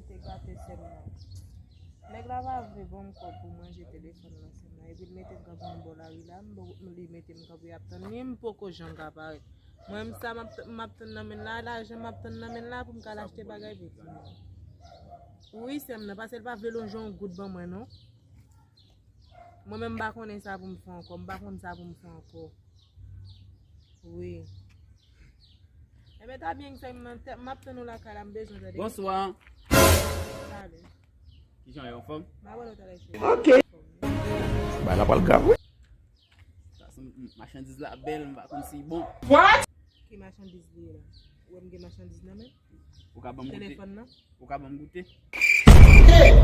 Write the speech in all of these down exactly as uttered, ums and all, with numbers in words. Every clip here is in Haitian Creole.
Te gate sè m nan. Nèg la pa vle ban m kòb pou manje telefòn nan sè m nan. Epi l mete m kanpe yon bò lari la, m, li mete m kanpe ap tann li, m poko janm ka parèt. Mwen menm sa m ap, m ap tann nan men l la, lajan m ap tann nan men l la pou m ka al achte bagay pou timoun. Wi, sè m nan, paske l pa vle lonje yon goud ban mwen non. Mwen menm m pa konnen sa pou m fè ankò, m pa konn sa pou m fè ankò. Wi. Enben ta byen, sè m nan, m ap tann ou lakay la, m bezwen tande. Bonswa. Salut. Kijan w ye, anfòm? M a wè nou talè cheri. Ok. Bagay la pral grav wi. Sa sanble, hmm, machandiz la bèl, m pa konn si bon. What? Ki machandiz li ye la? Ou wè m gen machandiz nan men? Ou ka ban m goute? Telefòn nan? Ou ka ban m goute?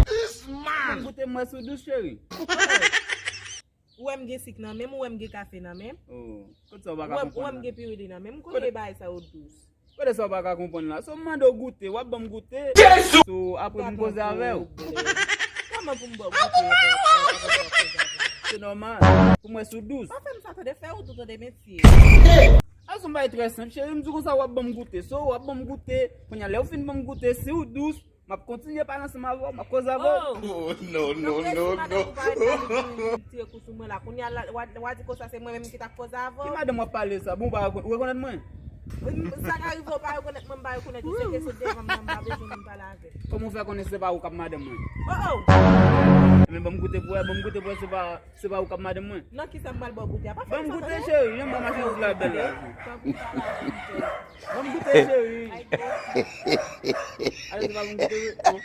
This man! Ban m goute, m wè si w dous, cheri. Ou wè m gen sik nan men m, ou wè m gen kafe nan men m. Oh, kote sa w pa ka konprann la? Ou wè m gen pirili nan men m, m konnen bagay sa yo dous. Kote sa w pa ka konprann la? So m mande w goute, w ap ban m goute. Jezi! So apre pou m koze avè w. Kòman pou m ba w goute epi w ap koze avè m? Se nòmal. Pou m wè si w dous. Pa fè m sa tande, fè ou tou tande mesye. A se yon bagay trè senp, cheri, m di w konsa w ap ban m goute. So w ap ban m goute, kounye a lè w fin ban m goute, si w dous, m ap kontinye pale ansanm avè w, m ap koze avè w. Oh! Oh, no, no, no, no. Donk lè si madanm ou parèt la, li vin tire kou sou mwen la. Kounye a la, w a, w a di konsa se mwen menm ki t ap koze avè w. Ki madanm w ap pale sa? Bon, ou pa rekonèt, ou rekonèt mwen? Sa ka rive ou pa rekonèt mwen, m pa rekonèt ou. Se ke se devan m nan, m pa bezwen moun pale avè m. Kòman w fè konnen se pa ou k ap madanm mwen? Oh, oh! Men ban m goute pou wè, ban m goute pou wè se pa, se pa ou k ap madanm mwen. Nan kisa m pral ba w goute a? Pa fè m sa tande. Ban m goute, cheri, jan m wè machandiz la bèl la. Tankou sa la, tankou sa. Ban m goute, cheri. Ay, bon. Ale, se pa ban m goute, wi. Oh.